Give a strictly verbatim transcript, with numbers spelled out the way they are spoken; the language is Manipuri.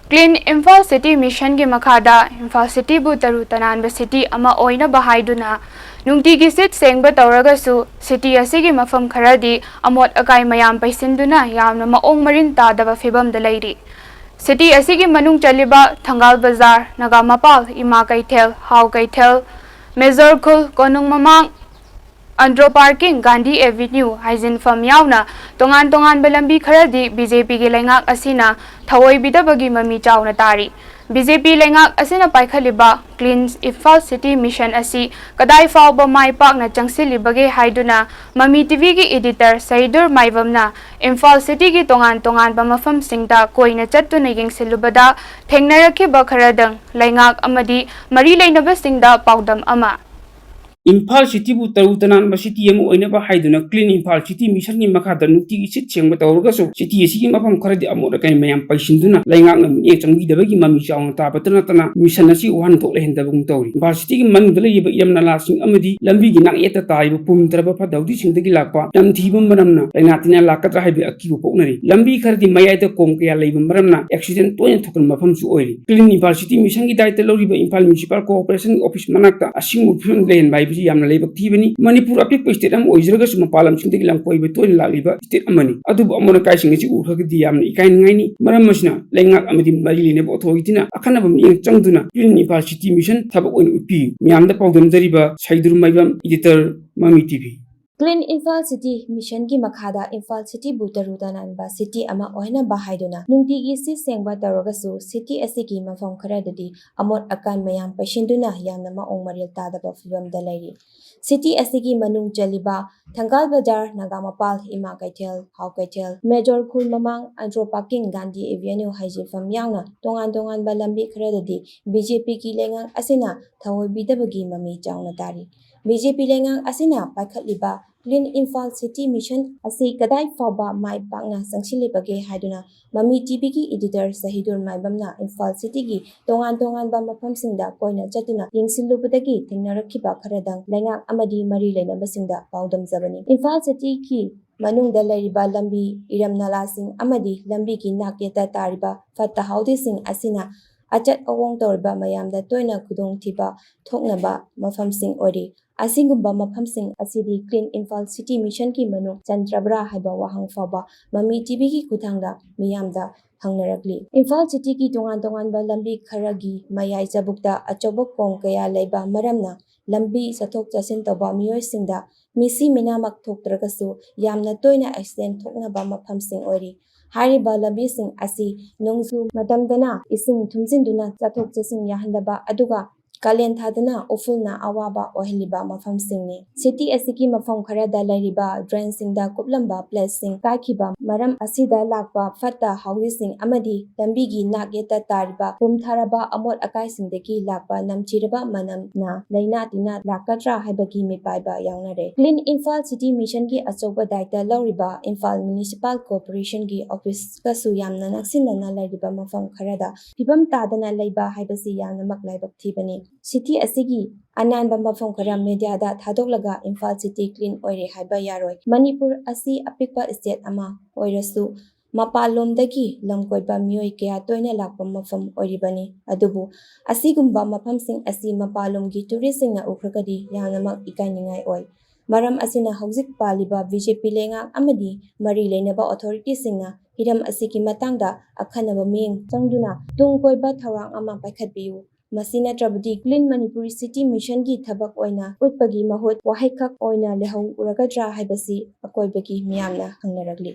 Clean Imphal City Missionꯒꯤ ꯃꯈꯥꯗ ꯏꯝꯐꯥꯜ ꯁꯤꯇꯤꯕꯨ ꯇꯔꯨ ꯇꯅꯥꯟꯕ ꯁꯤꯇꯤ ꯑꯃ ꯑꯣꯏꯅꯕ ꯍꯥꯏꯗꯨꯅ ꯅꯨꯡꯇꯤꯒꯤ ꯁꯤꯠ ꯁꯦꯡꯕ ꯇꯧꯔꯒꯁꯨ, ꯁꯤꯇꯤ ꯑꯁꯤꯒꯤ ꯃꯐꯝ ꯈꯔꯗꯤ ꯑꯃꯣꯠ ꯑꯀꯥꯏ ꯃꯌꯥꯝ ꯄꯩꯁꯤꯟꯗꯨꯅ ꯌꯥꯝꯅ ꯃꯑꯣꯡ ꯃꯔꯤꯟ ꯇꯥꯗꯕ ꯐꯤꯕꯝꯗ ꯂꯩꯔꯤ꯫ ꯁꯤꯇꯤ ꯑꯁꯤꯒꯤ ꯃꯅꯨꯡ ꯆꯜꯂꯤꯕ ꯊꯪꯒꯥꯜ ꯕꯖꯥꯔ, ꯅꯥꯒꯥ ꯃꯄꯥꯜ, ꯏꯃꯥ ꯀꯩꯊꯦꯜ, ꯍꯥꯎ ꯀꯩꯊꯦꯜ, ꯃꯦꯖꯣꯔ ꯈꯨꯜ, ꯀꯣꯅꯨꯡ ꯃꯃꯥꯡ, ꯑꯟꯗ꯭ꯔꯣ ꯄꯥꯔꯀꯤꯡ, ꯒꯥꯟꯙꯤ ꯑꯦꯚꯤꯅ꯭ꯌꯨ, ꯍꯥꯏꯖꯤꯟꯐꯝ ꯌꯥꯎꯅ ꯇꯣꯉꯥꯟ ꯇꯣꯉꯥꯟꯕ ꯂꯝꯕꯤ ꯈꯔꯗꯤ ꯕꯤ ꯖꯦ ꯄꯤꯒꯤ ꯂꯩꯉꯥꯛ ꯑꯁꯤꯅ ꯊꯧꯑꯣꯏꯕꯤꯗꯕꯒꯤ ꯃꯃꯤ ꯆꯥꯎꯅ ꯇꯥꯔꯤ꯫ ꯕꯤ ꯖꯦ ꯄꯤ ꯂꯩꯉꯥꯛ ꯑꯁꯤꯅ ꯄꯥꯏꯈꯠꯂꯤꯕ Clean Imphal City Mission ꯑꯁꯤ ꯀꯗꯥꯏ ꯐꯥꯎꯕ ꯃꯥꯏ ꯄꯥꯛꯅ ꯆꯪꯁꯤꯜꯂꯤꯕꯒꯦ ꯍꯥꯏꯗꯨꯅ ꯃꯃꯤ ꯇꯤ ꯚꯤꯒꯤ editor ꯁꯍꯤꯗꯨꯔ ꯃꯥꯏꯕꯝꯅ ꯏꯝꯐꯥꯜ ꯁꯤꯇꯤꯒꯤ ꯇꯣꯉꯥꯟ ꯇꯣꯉꯥꯟꯕ ꯃꯐꯝꯁꯤꯡꯗ ꯀꯣꯏꯅ ꯆꯠꯇꯨꯅ ꯌꯦꯡꯁꯤꯜꯂꯨꯕꯗ ꯊꯦꯡꯅꯔꯛꯈꯤꯕ ꯈꯔꯗꯪ ꯂꯩꯉꯥꯛ ꯑꯃꯗꯤ ꯃꯔꯤ ꯂꯩꯅꯕꯁꯤꯡꯗ ꯄꯥꯎꯗꯝ ꯑꯃ꯫ ꯏꯝꯐꯥꯜ ꯁꯤꯇꯤꯕꯨ ꯇꯔꯨ ꯇꯅꯥꯟꯕ ꯁꯤꯇꯤ ꯑꯃ ꯑꯣꯏꯅꯕ ꯍꯥꯏꯗꯨꯅ Clean Imphal City Missionꯒꯤ ꯃꯈꯥꯗ ꯅꯨꯡꯇꯤꯒꯤ ꯁꯤꯠ ꯁꯦꯡꯕ ꯇꯧꯔꯒꯁꯨ, ꯁꯤꯇꯤ ꯑꯁꯤꯒꯤ ꯃꯐꯝ ꯈꯔꯗꯤ ꯑꯃꯣꯠ ꯑꯀꯥꯏ ꯃꯌꯥꯝ ꯄꯩꯁꯤꯟꯗꯨꯅ ꯂꯩꯉꯥꯛꯅ ꯃꯤꯠꯌꯦꯡ ꯆꯪꯕꯤꯗꯕꯒꯤ ꯃꯃꯤ ꯆꯥꯎꯅ ꯇꯥꯕꯇ ꯅꯠꯇꯅ mission ꯑꯁꯤ ꯋꯥꯍꯟꯊꯣꯛ ꯂꯩꯍꯟꯗꯕꯒꯨꯝ ꯇꯧꯔꯤ꯫ ꯏꯝꯐꯥꯜ ꯁꯤꯇꯤꯒꯤ ꯃꯅꯨꯡꯗ ꯂꯩꯔꯤꯕ ꯏꯔꯝ ꯅꯂꯥꯁꯤꯡ ꯑꯃꯗꯤ ꯂꯝꯕꯤꯒꯤ ꯅꯥꯛꯌꯦꯠꯇ ꯇꯥꯔꯤꯕ ꯄꯨꯝꯊꯔꯕ ꯐꯠꯇ ꯍꯥꯎꯗꯤꯁꯤꯡꯗꯒꯤ ꯂꯥꯛꯄ ꯅꯝꯊꯤꯕ ꯃꯅꯝꯅ ꯂꯥꯏꯅꯥ ꯇꯤꯟꯅꯥ ꯂꯥꯛꯀꯗ꯭ꯔꯥ ꯍꯥꯏꯕꯒꯤ ꯑꯀꯤꯕ ꯄꯣꯛꯅꯔꯤ꯫ ꯂꯝꯕꯤ ꯈꯔꯗꯤ ꯃꯌꯥꯏꯗ ꯀꯣꯝ ꯀꯌꯥ ꯂꯩꯕ ꯃꯔꯝꯅ accident ꯇꯣꯏꯅ ꯊꯣꯛꯀꯟꯕ ꯃꯐꯝꯁꯨ ꯑꯣꯏꯔꯤ꯫ Clean Imphal City Missionꯒꯤ ꯗꯥꯏꯇ ꯂꯧꯔꯤꯕ ꯏꯝꯐꯥꯜ Municipal Corporationꯒꯤ office ꯃꯅꯥꯛꯇ ꯑꯁꯤꯒꯨꯝꯕ ꯐꯤꯕꯝ ꯂꯩꯍꯟꯕ ꯍꯥꯏꯕꯁꯤ ꯌꯥꯝꯅ ꯂꯥꯏꯕꯛ ꯊꯤꯕꯅꯤ꯫ ꯃꯅꯤꯄꯨꯔ ꯑꯄꯤꯛꯄ state ꯑꯃ ꯑꯣꯏꯖꯔꯒꯁꯨ ꯃꯄꯥꯟ ꯂꯝꯁꯤꯡꯗꯒꯤ ꯂꯝꯀꯣꯏꯕ ꯇꯣꯏꯅ ꯂꯥꯛꯂꯤꯕ state ꯑꯃꯅꯤ꯫ ꯑꯗꯨꯕꯨ ꯑꯃꯣꯠ ꯑꯀꯥꯏꯁꯤꯡ ꯑꯁꯤ ꯎꯈ꯭ꯔꯒꯗꯤ ꯌꯥꯝꯅ ꯏꯀꯥꯏꯅꯤꯡꯉꯥꯏꯅꯤ꯫ ꯃꯔꯝ ꯑꯁꯤꯅ ꯂꯩꯉꯥꯛ ꯑꯃꯗꯤ ꯃꯔꯤ ꯂꯩꯅꯕ authorityꯅ ꯑꯈꯟꯅꯕ ꯃꯤꯠꯌꯦꯡ ꯆꯪꯗꯨꯅ Clean Imphal City Mission ꯊꯕꯛ ꯑꯣꯏꯅ ꯎꯠꯄꯤꯌꯨ꯫ ꯃꯤꯌꯥꯝꯗ ꯄꯥꯎꯗꯝꯖꯔꯤꯕ ꯁꯩꯗꯨꯔ ꯃꯥꯏꯕꯝ, editor, ꯃꯃꯤ T V. Clean Imphal City Missionꯒꯤ ꯃꯈꯥꯗ ꯏꯝꯐꯥꯜ ꯁꯤꯇꯤꯕꯨ ꯇꯔꯨ ꯇꯅꯥꯟꯕ ꯁꯤꯇꯤ ꯑꯃ ꯑꯣꯏꯍꯟꯅꯕ ꯍꯥꯏꯗꯨꯅ ꯅꯨꯡꯇꯤꯒꯤ ꯁꯤꯠ ꯁꯦꯡꯕ ꯇꯧꯔꯒꯁꯨ, ꯁꯤꯇꯤ ꯑꯁꯤꯒꯤ ꯃꯐꯝ ꯈꯔꯗꯗꯤ ꯑꯃꯣꯠ ꯑꯀꯥꯏ ꯃꯌꯥꯝ ꯄꯩꯁꯤꯟꯗꯨꯅ ꯌꯥꯝꯅ ꯃꯑꯣꯡ ꯃꯔꯤꯜ ꯇꯥꯗꯕ ꯐꯤꯕꯝꯗ ꯂꯩꯔꯤ꯫ ꯁꯤꯇꯤ ꯑꯁꯤꯒꯤ ꯃꯅꯨꯡ ꯆꯜꯂꯤꯕ ꯊꯪꯒꯥꯜ ꯕꯖꯥꯔ, ꯅꯥꯒꯥ ꯃꯄꯥꯜ, ꯏꯃꯥ ꯀꯩꯊꯦꯜ, ꯍꯥꯎ ꯀꯩꯊꯦꯜ, ꯃꯦꯖꯣꯔ ꯈꯨꯜ ꯃꯃꯥꯡ, ꯑꯟꯗ꯭ꯔꯣ ꯄꯥꯔꯀꯤꯡ, ꯒꯥꯟꯙꯤ ꯑꯦꯚꯤꯅ꯭ꯌꯨ ꯍꯥꯏꯖꯤꯟꯐꯝ ꯌꯥꯎꯅ ꯇꯣꯉꯥꯟ ꯇꯣꯉꯥꯟꯕ ꯂꯝꯕꯤ ꯈꯔꯗꯗꯤ ꯕꯤ ꯖꯦ ꯄꯤꯒꯤ ꯂꯩꯉꯥꯛ ꯑꯁꯤꯅ ꯊꯧꯑꯣꯏꯕꯤꯗꯕꯒꯤ ꯃꯃꯤ ꯆꯥꯎꯅ ꯇꯥꯔꯤ꯫ ꯕꯤ ꯖꯦ ꯄꯤ ꯂꯩꯉꯥꯛ ꯑꯁꯤꯅ ꯄꯥꯏꯈꯠꯂꯤꯕ Clean Imphal City Mission ꯑꯁꯤ ꯀꯗꯥꯏ ꯐꯥꯎꯕ ꯃꯥꯏ ꯄꯥꯛꯅ ꯆꯪꯁꯤꯜꯂꯤꯕꯒꯦ ꯍꯥꯏꯗꯨꯅ ꯃꯃꯤ ꯇꯤ ꯚꯤꯒꯤ editor ꯁꯍꯤꯗꯨꯔ ꯃꯥꯏꯕꯝꯅ ꯏꯝꯐꯥꯜ ꯁꯤꯇꯤꯒꯤ ꯇꯣꯉꯥꯟ ꯇꯣꯉꯥꯟꯕ ꯃꯐꯝꯁꯤꯡꯗ ꯀꯣꯏꯅ ꯆꯠꯇꯨꯅ ꯌꯦꯡꯁꯤꯜꯂꯨꯕꯗꯒꯤ ꯊꯦꯡꯅꯔꯛꯈꯤꯕ ꯈꯔꯗꯪ ꯂꯩꯉꯥꯛ ꯑꯃꯗꯤ ꯃꯔꯤ ꯂꯩꯅꯕꯁꯤꯡꯗ ꯄꯥꯎꯗꯝꯖꯕꯅꯤ꯫ ꯏꯝꯐꯥꯜ ꯁꯤꯇꯤꯒꯤ ꯃꯅꯨꯡꯗ ꯂꯩꯔꯤꯕ ꯂꯝꯕꯤ, ꯏꯔꯝ ꯅꯂꯥꯁꯤꯡ ꯑꯃꯗꯤ ꯂꯝꯕꯤꯒꯤ ꯅꯥꯛꯌꯦꯠꯇ ꯇꯥꯔꯤꯕ ꯐꯠꯇ ꯍꯥꯎꯗꯤꯁꯤꯡ ꯑꯁꯤꯅ ꯑꯆꯠ ꯑꯋꯣꯡ ꯇꯧꯔꯤꯕ ꯃꯌꯥꯝꯗ ꯇꯣꯏꯅ ꯈꯨꯗꯣꯡꯊꯤꯕ ꯊꯣꯛꯅꯕ ꯃꯐꯝꯁꯤꯡ ꯑꯣꯏꯔꯤ꯫ ꯑꯁꯤꯒꯨꯝꯕ ꯃꯐꯝꯁꯤꯡ ꯑꯁꯤꯗꯤ Clean Imphal City Missionꯒꯤ ꯃꯅꯨꯡ ꯆꯟꯗ꯭ꯔꯕ꯭ꯔꯥ ꯍꯥꯏꯕ ꯋꯥꯍꯪ ꯐꯥꯎꯕ ꯃꯃꯤ ꯇꯤꯚꯤꯒꯤ ꯈꯨꯠꯊꯥꯡꯗ ꯃꯤꯌꯥꯝꯗ ꯍꯪꯅꯔꯛꯂꯤ꯫ ꯏꯝꯐꯥꯜ ꯁꯤꯇꯤꯒꯤ ꯇꯣꯉꯥꯟ ꯇꯣꯉꯥꯟꯕ ꯂꯝꯕꯤ ꯈꯔꯒꯤ ꯃꯌꯥꯏ ꯆꯕꯨꯛꯇ ꯑꯆꯧꯕ ꯈꯣꯡ ꯀꯌꯥ ꯂꯩꯕ ꯃꯔꯝꯅ ꯂꯝꯕꯤ ꯆꯠꯊꯣꯛ ꯆꯠꯁꯤꯟ ꯇꯧꯕ ꯃꯤꯑꯣꯏꯁꯤꯡꯗ ꯃꯤꯁꯤ ꯃꯤꯅꯥꯃꯛ ꯊꯣꯛꯇ꯭ꯔꯒꯁꯨ ꯌꯥꯝꯅ ꯇꯣꯏꯅ ꯑꯦꯛꯁꯤꯗꯦꯟ ꯊꯣꯛꯅꯕ ꯃꯐꯝꯁꯤꯡ ꯑꯣꯏꯔꯤ꯫ ꯍꯥꯏꯔꯤꯕ ꯂꯝꯕꯤꯁꯤꯡ ꯑꯁꯤ ꯅꯣꯡꯖꯨ ꯃꯇꯝꯗꯅ ꯏꯁꯤꯡ ꯊꯨꯝꯖꯤꯟꯗꯨꯅ ꯆꯠꯊꯣꯛ ꯆꯠꯁꯤꯟ ꯌꯥꯍꯟꯗꯕ, ꯑꯗꯨꯒ ꯀꯥꯂꯦꯟ ꯊꯥꯗꯅ ꯎꯐꯨꯜꯅ ꯑꯋꯥꯕ ꯑꯣꯏꯍꯜꯂꯤꯕ ꯃꯐꯝꯁꯤꯡꯅꯤ꯫ ꯁꯤꯇꯤ ꯑꯁꯤꯒꯤ ꯃꯐꯝ ꯈꯔꯗ ꯂꯩꯔꯤꯕ ꯗ꯭ꯔꯦꯟꯁꯤꯡꯗ ꯀꯨꯞꯂꯝꯕ ꯄ꯭ꯂꯦꯠꯁꯤꯡ ꯀꯥꯏꯈꯤꯕ ꯃꯔꯝ ꯑꯁꯤꯗ ꯂꯥꯛꯄ ꯐꯠꯇ ꯍꯥꯎꯗꯤꯁꯤꯡ ꯑꯃꯗꯤ ꯂꯝꯕꯤꯒꯤ ꯅꯥꯛꯌꯦꯠꯇ ꯇꯥꯔꯤꯕ ꯄꯨꯝꯊꯔꯕ ꯑꯃꯣꯠ ꯑꯀꯥꯏꯁꯤꯡꯗꯒꯤ ꯂꯥꯛꯄ ꯅꯝꯊꯤꯔꯕ ꯃꯅꯝꯅ ꯂꯥꯏꯅꯥ ꯇꯤꯟꯅꯥ ꯂꯥꯛꯀꯗ꯭ꯔꯥ ꯍꯥꯏꯕꯒꯤ ꯃꯤꯄꯥꯏꯕ ꯌꯥꯎꯅꯔꯦ꯫ Clean Imphal City Missionꯒꯤ ꯑꯆꯧꯕ ꯗꯥꯏꯇ ꯂꯧꯔꯤꯕ ꯏꯝꯐꯥꯜ ꯃ꯭ꯌꯨꯅꯤꯁꯤꯄꯥꯜ ꯀꯣꯔꯄꯣꯔꯦꯁꯟꯒꯤ ꯑꯣꯐꯤꯁꯀꯁꯨ ꯌꯥꯝꯅ ꯅꯛꯁꯤꯟꯅꯅ ꯂꯩꯔꯤꯕ ꯃꯐꯝ ꯈꯔꯗ ꯐꯤꯕꯝ ꯇꯥꯗꯅ ꯂꯩꯕ ꯍꯥꯏꯕꯁꯤ ꯌꯥꯝꯅꯃꯛ ꯂꯥꯏꯕꯛ ꯊꯤꯕꯅꯤ꯫ ꯁꯤꯇꯤ ꯑꯁꯤꯒꯤ ꯑꯅꯥꯟꯕ ꯃꯐꯝ ꯈꯔ ꯃꯦꯗꯤꯌꯥꯗ ꯊꯥꯗꯣꯛꯂꯒ ꯏꯝꯐꯥꯜ ꯁꯤꯇꯤ ꯀ꯭ꯂꯤꯟ ꯑꯣꯏꯔꯦ ꯍꯥꯏꯕ ꯌꯥꯔꯣꯏ꯫ ꯃꯅꯤꯄꯨꯔ ꯑꯁꯤ ꯑꯄꯤꯛꯄ ꯁ꯭ꯇꯦꯠ ꯑꯃ ꯑꯣꯏꯔꯁꯨ ꯃꯄꯥꯟꯂꯣꯝꯗꯒꯤ ꯂꯝꯀꯣꯏꯕ ꯃꯤꯑꯣꯏ ꯀꯌꯥ ꯇꯣꯏꯅ ꯂꯥꯛꯄ ꯃꯐꯝ ꯑꯣꯏꯔꯤꯕꯅꯤ꯫ ꯑꯗꯨꯕꯨ ꯑꯁꯤꯒꯨꯝꯕ ꯃꯐꯝꯁꯤꯡ ꯑꯁꯤ ꯃꯄꯥꯟꯂꯣꯝꯒꯤ ꯇꯨꯔꯤꯁꯁꯤꯡꯅ ꯎꯈ꯭ꯔꯒꯗꯤ ꯌꯥꯝꯅꯃꯛ ꯏꯀꯥꯏꯅꯤꯡꯉꯥꯏ ꯑꯣꯏ꯫ ꯃꯔꯝ ꯑꯁꯤꯅ ꯍꯧꯖꯤꯛ ꯄꯥꯜꯂꯤꯕ ꯕꯤ ꯖꯦ ꯄꯤ ꯂꯩꯉꯥꯛ ꯑꯃꯗꯤ ꯃꯔꯤ ꯂꯩꯅꯕ ꯑꯣꯊꯣꯔꯤꯇꯤꯁꯤꯡꯅ ꯍꯤꯔꯝ ꯑꯁꯤꯒꯤ ꯃꯇꯥꯡꯗ ꯑꯈꯟꯅꯕ ꯃꯤꯠꯌꯦꯡ ꯆꯪꯗꯨꯅ ꯇꯨꯡ ꯀꯣꯏꯕ ꯊꯧꯔꯥꯡ ꯑꯃ ꯄꯥꯏꯈꯠꯄꯤꯌꯨ꯫ ꯃꯁꯤ ꯅꯠꯇ꯭ꯔꯕꯗꯤ Clean Manipuri City Missionꯒꯤ ꯊꯕꯛ ꯑꯣꯏꯅ ꯎꯠꯄꯒꯤ ꯃꯍꯨꯠ ꯋꯥꯍꯩꯈꯛ ꯑꯣꯏꯅ ꯂꯩꯍꯧꯔꯒꯗ꯭ꯔꯥ ꯍꯥꯏꯕꯁꯤ ꯑꯀꯣꯏꯕꯒꯤ ꯃꯤꯌꯥꯝꯅ ꯍꯪꯅꯔꯛꯂꯤ꯫